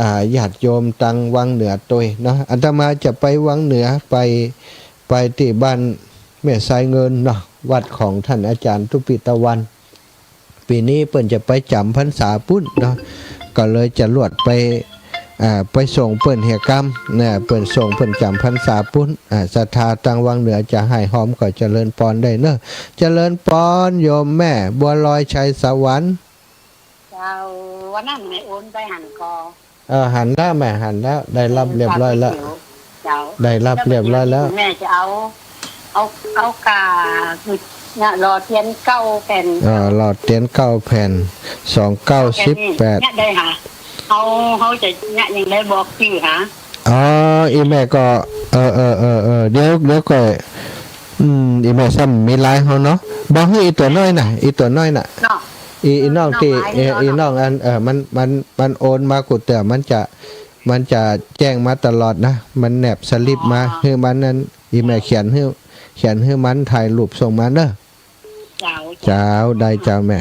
อ่า ญาติโยมตังวังเหนือตวยเนาะ อาตมาจะไปวังเหนือ ไป ไปตี้บ้านแม่ทรายเงินเนาะ วัดของท่านอาจารย์ทุปิตะวัน ปี๋นี้เปิ้นจะไปจ๋ำพรรษาปู๊นเนาะ ก็เลยจะลวดไป อ่า ไปส่งเปิ้นเหียกำนะ เปิ้นส่งเปิ้นจ๋ำพรรษาปู๊น อ่า ศรัทธาตังวังเหนือจะห้ายหอมก็เจริญปอนได้เนาะ เจริญปอนโยมแม่บัวลอยชัยสวรรค์ เจ้า วันนั้นแม่โอนไปหั้นก่อ เออ หั้นแล้วแม่ หั้นแล้ว ได้รับเรียบร้อยแล้ว เจ้า ได้รับเรียบร้อยแล้ว แม่จะเอา เอา เอาก่า คือเนี่ย หล่อเตียนเก้าแผ่น เออ หล่อเตียนเก้าแผ่น สองเก้าสิบแปด เนี่ยได้หา เฮา เฮาจะเนี่ยยังได้บอกจื้อหา อ๋อ อี่แม่ก็ เออ เออ เออ เออ เดี๋ยว เดี๋ยวก่อน อืม อี่แม่ซ้ำมีไลน์เฮาเนาะ บอกหื้ออี่ตั๋วน้อยน่ะ อี่ตั๋วน้อยน่ะ เนาะ อี่ อี่น้องตี้ น้องไลน์ เออ เนาะ อี่น้องอัน เออ มัน มัน มันโอนมากู้เตื้อ มันจะ มันจะแจ้งมาตลอดนะ มันแนบสลิปมา อ๋อ หื้อมันนั้น อี่แม่เขียนหื้อ เขียนหื้อมันถ่ายรูปส่งมาเนาะ เจ้า เจ้า ได้เจ้าแม่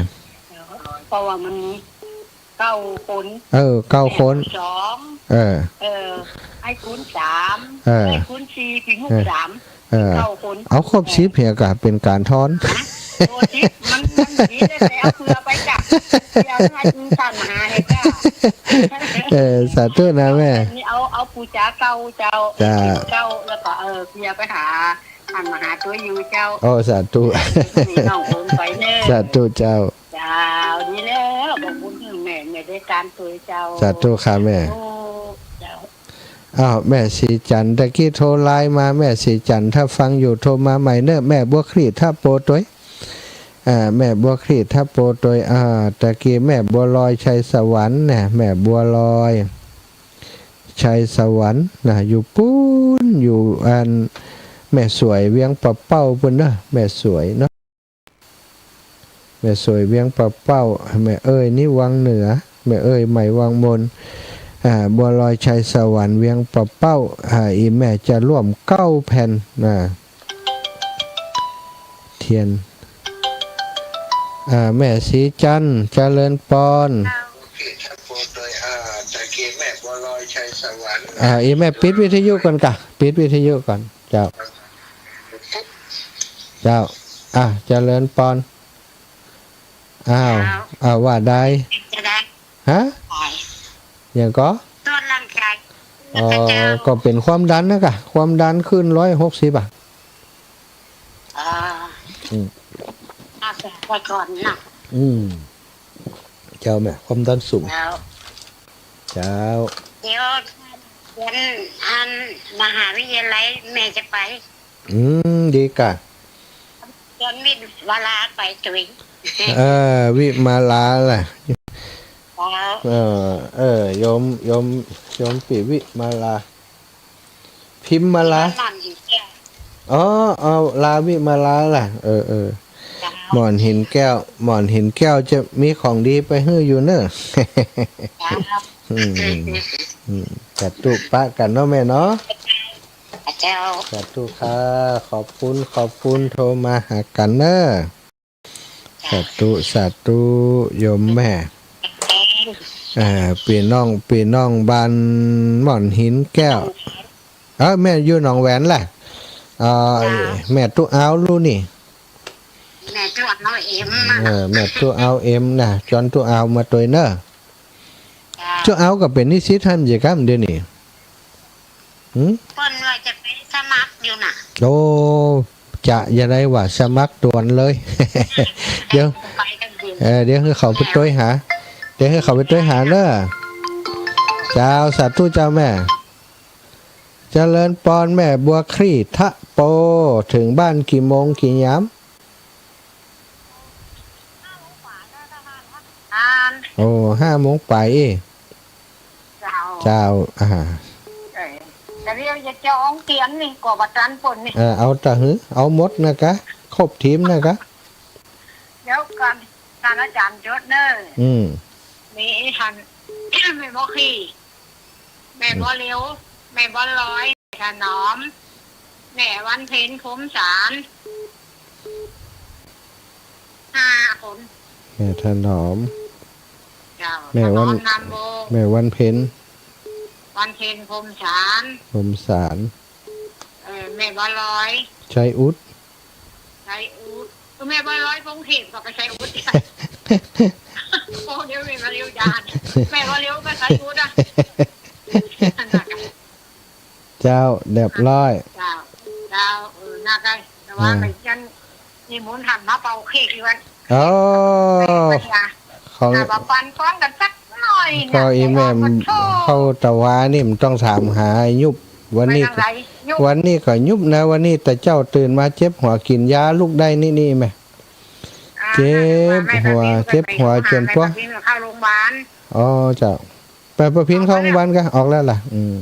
เพราะว่ามัน เก้าคน เออ เก้าคน แม่ผู้สอง เออ เออ ไอ้คูณสาม เออ ไอ้คูณสี่ ปี๋ฮูก เออ สาม เออ เก้าคน เอาครบสิบเหียก่ะ เป๋นก๋านทอน ฮะ โอ้ สิบ มัน มันดีเลย แต่เอาเผื่อไปจ้ะ เผื่อให้มันตันหาให้จ้ะ เออ สาธุนะแม่ นี่เอา เอาปู๋จาเก่าเจ้า จ้า เก่า แล้วก็ เออ เผื่อไปหา ตันหาตั๋วอยู่เจ้า โอ้ สาธุ นี่น้องโอนไปเน่อ สาธุเจ้า เจ้า ดีแล้ว บอกบุญหื้อแม่ แม่ได้ตามตั๋วเจ้า สาธุค่ะแม่ โอ้ เจ้า อ้าว แม่ศรีจันทร์ ตะกี้โทรไลน์มา แม่ศรีจันทร์ ถ้าฟังอยู่โทรมาใหม่เน่อ แม่บัวคลี่ทะโปตวย อ่า แม่บัวคลี่ทะโปตวย อ่า ตะกี้แม่บัวลอยชัยสวรรค์นะ แม่บัวลอยชัยสวรรค์นะ อยู่ปู๊น อยู่อัน แม่สวยเวียงป่าเป้าปู๊นเนาะ แม่สวยเนาะ แม่สวยเวียงป่าเป้า แม่เอ้ยนี่วังเหนือ แม่เอ้ยใหม่วังมน อ่า บัวลอยชัยสวรรค์เวียงป่าเป้า อ่า อี่แม่จะร่วมเก้าแผ่นนะ เตียน อ่า แม่ศรีจันทร์ เจริญปอน อ่า อี่แม่ปิดวิทยุก่อนก่ะ ปิดวิทยุก่อน เจ้า เจ้า อ่ะ เจริญปอน อ้าว เจ้า อ้าว ว่าได้ จะได้ ฮะ ไป หยังก่อ ตรวจร่างกาย อ๋อ เจ้า ก็เป๋นความดันนะก่ะ ความดันขึ้นร้อยหกสิบอ่ะ อ๋อ อืม เอาเสียไปก่อนนะ อืม เจ้าแม่ ความดันสูง เจ้า เจ้า เดี๋ยวเรียนอันมหาวิทยาลัยแม่จะไป อืม ดีก่ะ เรียนวิทย์วาลาไปตวย เออ วิมาลาแหละ เจ้า เออ เออ โยม โยม โยมปี้วิมาลา พิมมาลา หม่อนหินแก้ว อ๋อ เอา ลาวิมาลาล่ะ เออ เออ เจ้า หม่อนหินแก้ว หม่อนหินแก้วจะมีของดีไปหื้ออยู่เน่อ เจ้า อืม อืม สาธุปะกั๋นเนาะแม่เนาะ เจ้า สาธุค่ะ ขอบคุณ ขอบคุณ โทรมาหากั๋นเน่อ สาธุ สาธุ โยมแม่ เอ่อ ปี้น้อง ปี้น้องบ้านหม่อนหินแก้ว เอ้อ แม่อยู่หนองแหวนแหละ เอ่อ เจ้า แม่ตุ๊เอาลู่นี่ แม่ตุ๊เอาเอ็ม เออ แม่ตุ๊เอาเอ็มนะ จวนตุ๊เอามาตวยเน่อ เจ้า ตุ๊เอาก็เป๋นนิสิตหั้นเยียะกำเดี๋ยวนี้ หืม เปิ้นว่าจะไปสมัครอยู่น่ะ โอ้ จะจะได้ว่าสมัครด่วนเลย เดี๋ยว ไปกันดี เออ เดี๋ยวหื้อเขาไปตวยหา เดี๋ยวหื้อเขาไปตวยหาเน่อ เจ้า สาธุเจ้าแม่ เจริญปอนแม่บัวคลี่ทะโป เถิงบ้านกี่โมงกี่ยาม อ่าน โอ้ ห้าโมงปลายเอ้ย เจ้า เจ้า อ่า เอ้ย แต่เดี๋ยวจะจองเตียนนี่ก็บ่ตันเปิ้นนี่ เออ เอาตะหื้อ เอาหมดนะกะ ครบทีมนะกะ เดี๋ยวก่อน ต้านอาจ๋ารย์จ๋ดเน่อ อืม มีอัน แม่บัวขี แม่บัวเหลียว แม่บัวลอย ถนอม แม่วันเพ็ญ พรหมสาร ห้าคน แม่ถนอม เจ้า แม่วัน ถนอม นามวงศ์ แม่วันเพ็ญ วันเพ็ญ พรหมสาร พรหมสาร เออ แม่บัวลอย ชัยอุด ชัยอุด เออ แม่บัวลอย พงเทพก็ไปชัยอุด โอ้ เดี๋ยวแม่บัวเหลียวจ๋ารย์ แม่บัวเหลียวก็ชัยอุดอะ เจ้า เรียบร้อย เจ้า เจ้า เออ น่าใกล้ แต่ว่า เออ ไปจัน นี่หมุนหันมาเป่าเค้กอยู่วัน โอ้ ปัญญา ของ อ่ะ มาปันป้อนกั๋นสักหน่อยเนี่ย ก็อีแม่ แต่ว่าขอโทษ เข้าตะวานี่มันต้องถามหายุบ วันนี้ ไปทางไหนยุบ วันนี้ก็ยุบนะ วันนี้แต่เจ๊าตื่นมาเจ็บหัว กิ๋นยาลุกได้นี่ นี่แม่ อ่า เจ็บหัว นั่นแหละ แม่ประพินก็ เจ็บหัว ไปหา จ๋นปัว แม่ประพินก็เข้าโรงพยาบาล อ๋อ เจ้า ไปประพินเข้าโรงพยาบาลกะ ออกแล้วล่ะ อืม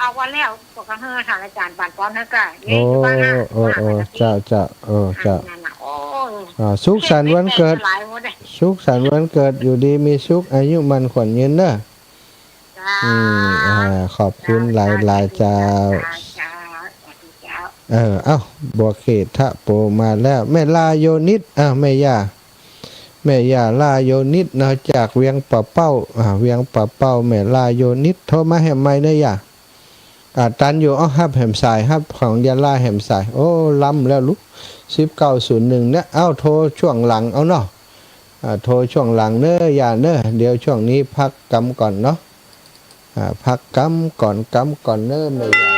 ออกวันแล้ว บอกกับเฮอ ถามอาจ๋ารย์ปันป้อนเฮอกะ โอ้ นี่อยู่บ้านนะ โอ้ โอ้ หาแม่ประพิน เจ้า เจ้า เออ เจ้า นั่นน่ะ โอ้ อ่า สุขสันต์วันเกิด หลายหมดเลย สุขสันต์วันเกิด อยู่ดีมีสุข อายุมั่นขวัญยืนเน่อ เจ้า อืม อ่า ขอบคุณหลายๆ เจ้า เจ้า เจ้า สวัสดีเจ้า เออ เอ้า บัวเขตทะโปมาแล้ว แม่ลาโยนิด อ่า แม่ย่า แม่ย่าลาโยนิดเนาะ จากเวียงป่าเป้า อ่า เวียงป่าเป้า แม่ลาโยนิด โทรมาแหมใหม่เน่อย่า อ่า ตันอยู่ เอ้า ฮับแหมสาย ฮับของยาลาแหมสาย โอ้ ล้ำแล้วลูก สิบเก้าศูนย์หนึ่ง เนี่ย เอ้า โทรช่วงหลังเอาเนาะ อ่า โทรช่วงหลังเน่อย่าเน่อ เดี๋ยวช่วงนี้พักกำก่อนเนาะ อ่า พักกำก่อน กำก่อนเน่อแม่ย่า